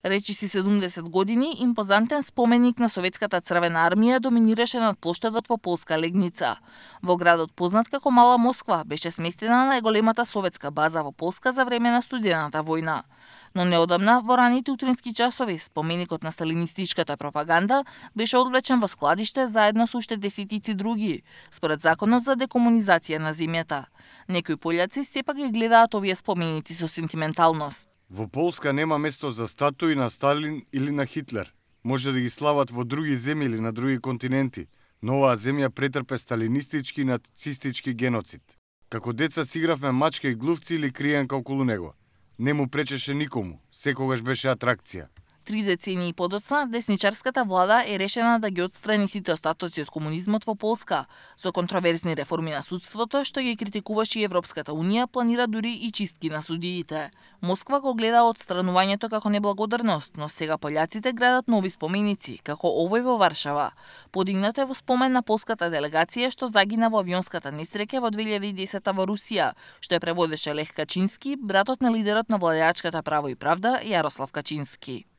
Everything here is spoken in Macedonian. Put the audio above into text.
Речиси 70 години, импозантен споменик на Советската црвена армија доминираше над плоштадот во Полска Легница. Во градот познат како Мала Москва беше сместена најголемата советска база во Полска за време на студената војна. Но неодамна, во раните утрински часови, споменикот на сталинистичката пропаганда беше одвлечен во складиште заедно со уште десетици други, според законот за декомунизација на земјата. Некои пољаци сепак ги гледаат овие споменици со сентименталност. Во Полска нема место за статуи на Сталин или на Хитлер. Може да ги слават во други земји или на други континенти, но оваа земја претрпе сталинистички и нацистички геноцид. Како деца си игравме мачка и глувци или криенка околу него. Не му пречеше никому, секогаш беше атракција. 3 децении подоцна, десничарската влада е решена да ги отстрани сите остатоци од комунизмот во Полска. Со контроверзни реформи на судството, што ги критикуваше и Европската унија, планира дури и чистки на судиите. Москва го гледа отстранувањето како неблагодарност, но сега пољаците градат нови споменици, како овој во Варшава. Подигнат е во спомен на полската делегација што загина во авионската несреќа во 2010 во Русија, што ја преводеше Лех Качински, братот на лидерот на владеачката Право и правда Јарослав Качински.